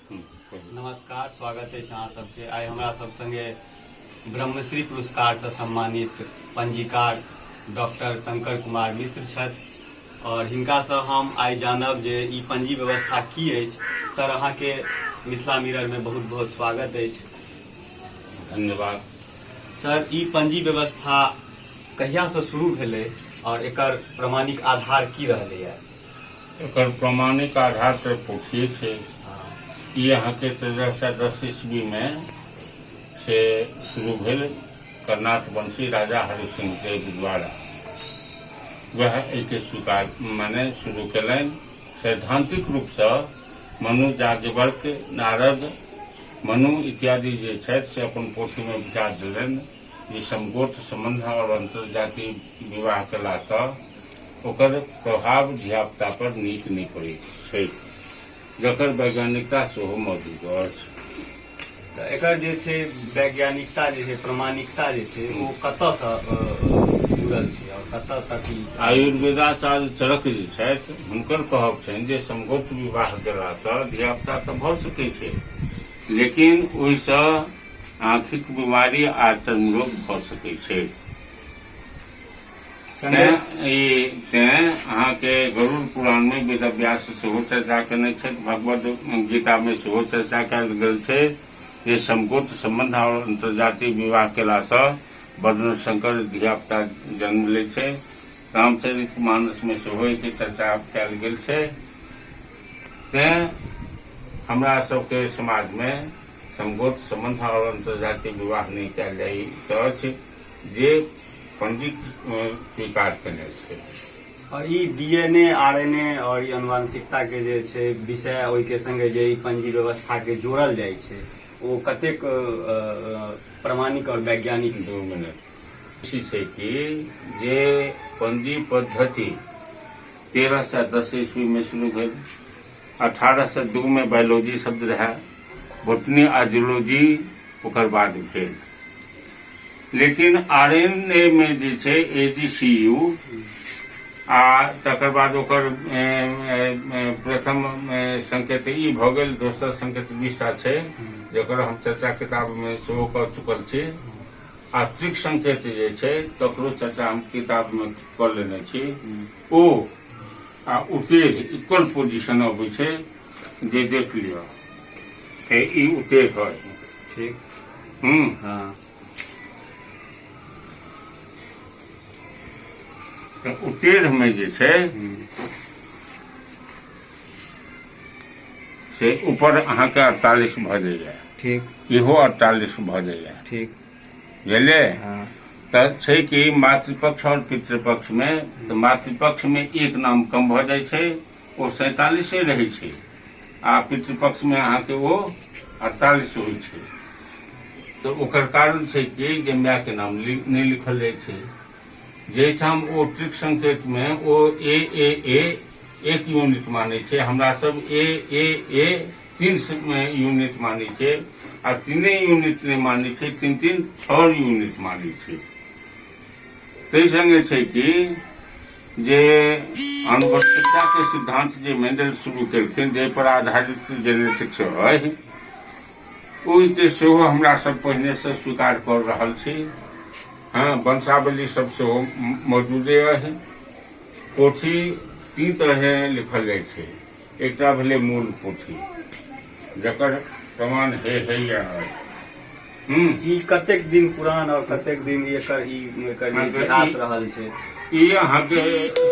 नमस्कार, स्वागत अछि अहाँ सबके। आइ हमरा सब संगे ब्रह्मश्री पुरस्कार से सम्मानित पंजीकार डॉक्टर शंकर कुमार मिश्र छथि और हिनका से हम आइ जानब जे ई पंजी व्यवस्था की अछि। सर, अहाँके मिथिला मिरर में बहुत बहुत स्वागत अछि। धन्यवाद। सर, ई पंजी व्यवस्था कहिया से शुरू भेलै और एकर प्रमाणिक आधार की रहलैया? एकर प्रमाणिक आधार तऽ पोथिए छै। ई अहाँके 1310 ईस्वीमे से शुरू भेल कर्णाटवंशी राजा हरिसिंह देव द्वारा। वएह एहिके स्वीकार माने शुरू केलनि। सैद्धांतिक रूपसँ मनु, याज्ञवल्क्य, नारद, मनु इत्यादि जे छथि से अपन पोथीमे विचार देलनि जे समगोत्र सम्बन्ध आओर अन्तर्जातीय विवाह केलासँ ओकर प्रभाव धियापुता पर नीक नहि पड़ैत छैक, जकर वैज्ञानिकता सेहो मौजूद अछि। तऽ एकर जे छै वैज्ञानिकता जे छै, प्रमाणिकता जे छै, ओ कतऽसँ जुड़ल छै आओर कतऽ तक ई? आयुर्वेदाचार्य चरक जे छथि हुनकर कहब छनि जे समगोत्र विवाह केलासँ धियापुता तऽ भऽ सकै छै, लेकिन ओहिसँ आँखिक बीमारी आ चर्मरोग भऽ सकै छै। तेँ ई तेँ अहाँके गरुड़ पुराणमे वेदव्यास सेहो चर्चा केने छथि, भगवद गीतामे सेहो चर्चा कयल गेल छै जे समगोत्र सम्बन्ध आओर अन्तर्जातीय विवाह केलासँ वर्णशंकर धियापुता जन्म लै छै। रामचरित मानसमे सेहो एहिके चर्चा कयल गेल छै। तेँ हमरा सबके समाजमे समगोत्र सम्बन्ध आओर अन्तर्जातीय विवाह नहि कयल जाइत अछि, जे पंडित स्वीकार केने छै। और ई डीएनए, आरएनए और ई अनुवांशिकता के जे छै विषय, ओहि के संगे जे ई पंजी व्यवस्था के जोड़ल जाइ छै, ओ कतेक प्रमाणिक और वैज्ञानिक छै? 2 मिनट। छै कि जे पंजी पद्धति 1310 ईस्वी में शुरू भेल, 1802 में बायोलॉजी शब्द रहै, बोटनी आ जूलॉजी ओकर बाद भेल, लेकिन आर एन ए मे जे छै ए जी सी यू आ तकर बाद ओकर प्रथम संकेत ई भऽ गेल, दोसर संकेत 20टा छै जकर हम चर्चा किताबमे सेहो कऽ चुकल छी, आ त्रिक संकेत जे छै तकरो चर्चा हम किताबमे कऽ लेने छी। ओ आ उतेढ़ इक्वल पोजिशन अबै छै, जे देख लिअ, ई उतेढ़ है। ठीक। हँ। तऽ उतेढ़मे जे छै से ऊपर अहाँके 48 भऽ जाइए। ठीक। इहो 48 भऽ जाइए। ठीक। बुझलियै? हँ। तऽ छै कि मातृपक्ष आओर पितृपक्षमे, तऽ मातृपक्षमे एक नाम कम भऽ जाइ छै, ओ 47 रहै छै, आ पितृपक्षमे अहाँके ओ 48 होइ छै। तऽ ओकर कारण छै कि जे मायके नाम नहि लिखल जाइ छै। जाहिठाम ओ त्रिक संकेतमे ओ ए ए ए एक यूनिट मानै छै, हमरा सब ए ए ए 3 यूनिट मानै छै, आ तीने यूनिट नहि मानै छै, 3 3 6 यूनिट मानै छै। ताहि संगे छै कि जे आनुवंशिकताके सिद्धांत जे मेंडल शुरू केलखिन, जाहि पर आधारित जेनेटिक्स अइ, ओहिके सेहो हमरा सब पहिनेसँ स्वीकार कऽ रहल छी। हँ, वंशावली सब सेहो मौजूदे अइ। पोथी 3 तरहे लिखल जाइ छै। एकटा भेलै मूल पोथी, जकर प्रमाण हे हे या अइ। ई कतेक दिन पुरान और कतेक दिन एकर ई एकर इतिहास रहल छै? ई अहाँके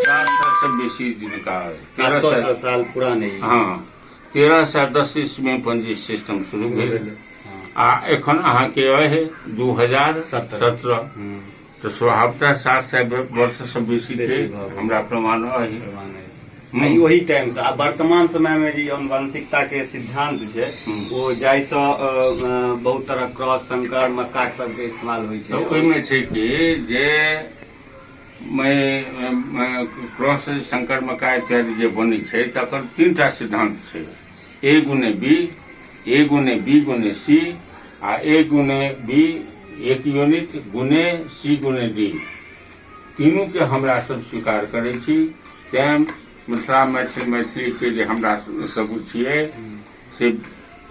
700 से बेसी दिनका अइ। 700 साल पुरान अइ। हँ, 1310 ईस्वी में पंजी सिस्टम शुरू भेल आ एखन अहाँके अइ 2017, तऽ स्वभावतः 700 वर्ष से बेसी के हमरा प्रमाण अइ। ई ओही टाइम से आ वर्तमान समय में जे अनुवंशिकता के सिद्धांत छै, ओ जाहिसँ बहुत तरह क्रॉस संकर मक्का सबके इस्तेमाल होइ छै, तऽ ओहिमे छै कि जे क्रॉस संकर मक्का इत्यादि जे बनै छै तकर 3टा सिद्धांत छै, ए गुने बी, ए गुने बी गुने सी, आ ए गुने बी एक यूनिट गुने सी गुने डी। तीनू के हमरा सब स्वीकार करै छी। तैं मिथिला मैथिल मैथिली के जे हमरा सब छियै से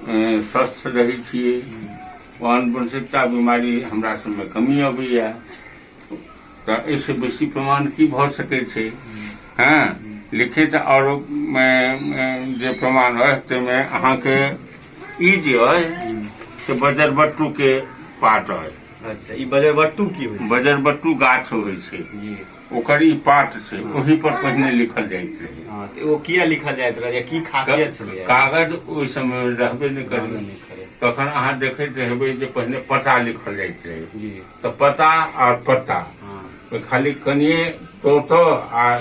स्वस्थ रहै छियै। आनुवंशिकता बीमारी हमरा सबमे कमी अबैया। तऽ एहिसँ बेसी प्रमाण की भऽ सकै छै? हँ, लिखित आओर जे प्रमाण अछि ताहिमे अहाँके ई जे अइ से बजरबट्टूके पात अइ। अच्छा, ई बजरबट्टू की होइ छै? बजरबट्टू गाछ होइ छै जी। ओकर ई पात छै, ओहि पर पहिने लिखल जाइत रहै। हँ, तऽ ओ किया लिखल जाइत रहै या की खासियत छलै? कागज ओहि समय रहबे नहि करै। नहि करै। तखन अहाँ देखैत हेबै जे पहिने पता लिखल जाइत रहै। जी। तऽ पता आर पत्ता हँ ओहि खाली कनिए तो तो आ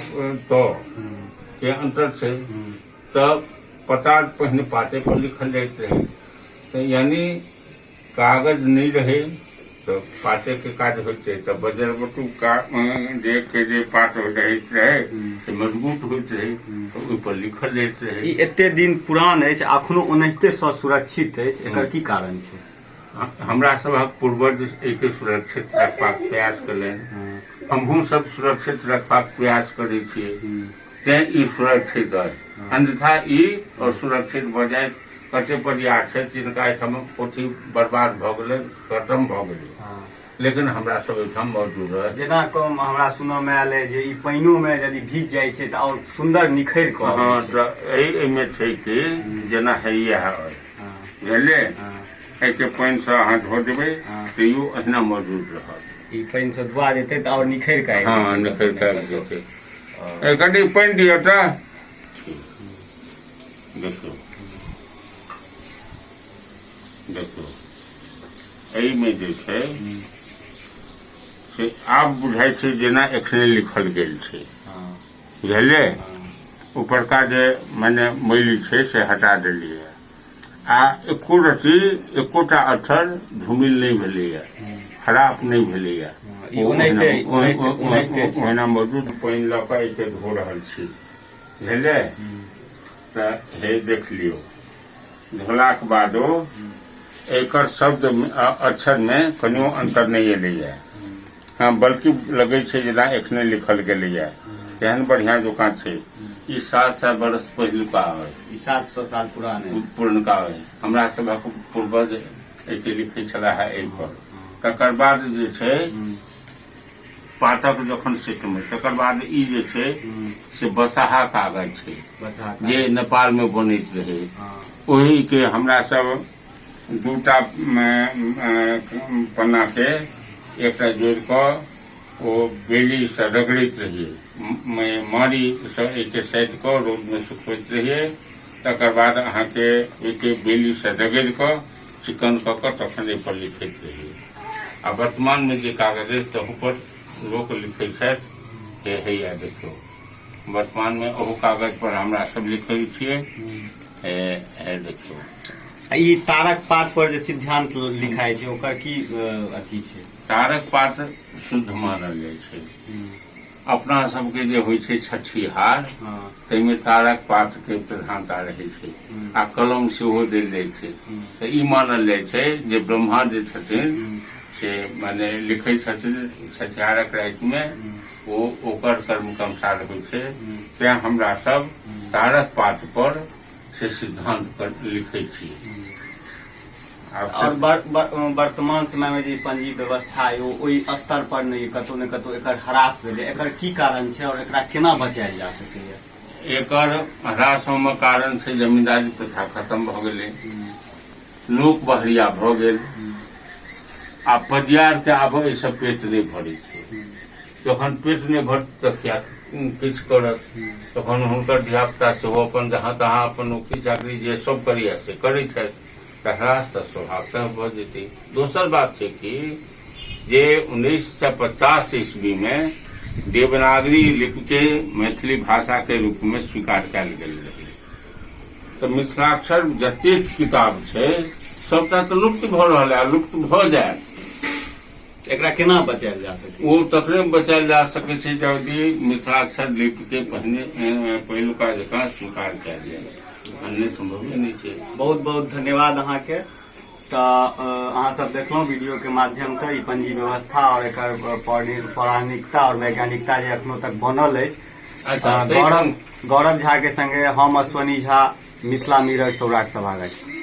तो के अंतर छै। तऽ पता पहिने पाते पर लिखल जाइत रहै, तऽ यानी कागज नहि रहै तऽ पातेके काज होइत रहै। तऽ बजरबटू का जे के जे पात रहैत रहै से मजबूत होइत रहै, तऽ ओहिपर लिखल जाइत रहै। ई एते दिन पुरान अछि, अखनो ओनाहिते सुरक्षित अछि, एकर की कारण छै? हमरा सभक पूर्वज एहिके सुरक्षित रखबाक प्रयास केलनि, हमहूँ सब सुरक्षित रखबाक प्रयास करै छियै, तेँ ई सुरक्षित अछि। अन्यथा ई असुरक्षित भऽ जायत। कते परिवार छथि जिनका एहिठाम पोथी बर्बाद भऽ गेलै, खत्म भऽ गेलै, लेकिन हमरा सब एहिठाम मौजूद अछि। जेना कम हमरा सुनऽमे आयल अइ जे ई पानिओमे यदि भीज जाइ छै तऽ आओर सुन्दर निखरि कऽ हँ, तऽ एहिमे छै कि जेना हैया अछि, बुझलियै, एहिके पानिसँ अहाँ धो देबै तैयो अहिना मौजूद रहत। ई पानिसँ धोआ जेतै तऽ आओर निखरि कऽ आबि हँ, निखरि कऽ आबि जेतै। कनि पानि दिअ तऽ। देखियौ, देखियौ, एहिमे जे छै से आब बुझाइ छै जेना एखने लिखल गेल छै, बुझलियै? ऊपरका जे मने मैली छै से हटा देलियै आ एको रति एकोटा अक्षर धूमिल नहि भेलैया, खराब नहि भेलैया, ओहिना मौजूद। पानि लऽ कऽ एहिके धो रहल छी, बुझलियै? तऽ हे देख लियौ, धोलाक बादो एकर शब्द अक्षरमे कनियो अन्तर नहि एलैया। हँ, बल्कि लगै छै जेना एखने लिखल गेलैया, तेहन बढ़िआँ जकाँ छै। ई 700 बरस पहिलुका अइ। ई 700 साल पुरान अछि। पुरनका अइ। हमरा सभक पूर्वज एहिके लिखै छलाह एहिपर। तकर बाद जे छै पातक जखन सेटमे, तकर बाद ई जे छै से बसाहा कागज छै जे नेपालमे बनैत रहै, ओहिके हमरा सब दूटा पन्नाके एकटा जोड़ि कऽ ओ बेलीसँ रगड़ैत रहियै, मारीसँ एहिके साटि कऽ रौदमे सुखबैत रहियै। तकर बाद अहाँके ओहिके बेलीसँ रगड़ि कऽ चिकन कऽ कऽ तखन एहिपर लिखैत रहियै। आ वर्तमानमे जे कागज अछि तहूपर लोक लिखै छथि। से हैया देखियौ, वर्तमानमे ओहू कागज पर हमरा सब लिखै छियै। हे हे देखियौ, ई तारक पात पर जे सिद्धांत लिखाइ छै ओकर की अथी छै? तारक पात शुद्ध मानल जाइ छै। अपना सबके जे होइ छै छठिहार, ताहिमे तारक पातके प्रधानता रहै छै आ कलम सेहो देल जाइ छै। तऽ ई मानल जाइ छै जे ब्रह्मा जे छथिन से माने लिखै छथिन छठिहारक रातिमे, ओ ओकर कर्मके अनुसार होइ छै। तेँ हमरा सब तारक पात पर से सिद्धांत लिखै छी। आओर वर्तमान समयमे जे पंजी व्यवस्था अइ ओ ओहि स्तर पर नहि, कतहु ने कतहु एकर ह्रास भेलै, एकर की कारण छै आओर एकरा केना बचायल जा सकैए? एकर ह्रास होमक कारण छै जमींदारी प्रथा खत्म भऽ गेलै, लोक बहरिया भऽ गेल आ पजियारके आब एहिसँ पेट नहि भरै छै। जखन पेट नहि भरत तऽ किया किछु करत? तखन हुनकर धियापुता सेहो अपन जहाँ तहाँ अपन नौकरी चाकरी जे सब करैया से करै छथि, तऽ ह्रास तऽ स्वभावतः भऽ जेतै। दोसर बात छै कि जे 1950 ईस्वीमे देवनागरी लिपिके मैथिली भाषाके रूपमे स्वीकार कयल गेल रहै, तऽ मिथिलाक्षर जतेक किताब छै सबटा तऽ लुप्त भऽ रहल है, लुप्त भऽ जायत। एकरा केना बचायल जा सकै? ओ तखने बचायल जा सकै छै यदि मिथिलाक्षर लिपिके पहिने पहिलुका जकाँ स्वीकार कयल जाय, अन्य सम्भवे नहि छै। बहुत बहुत धन्यवाद अहाँके। तऽ अहाँ सब देखलहुँ वीडियो के माध्यमसँ ई पंजी व्यवस्था और एकर पौराणिकता और वैज्ञानिकता जे एखनो तक बनल अछि। अच्छा, गौरव गौरव झा के संगे हम अश्वनी झा, मिथिला मिरर, सौराठ सभागाछी।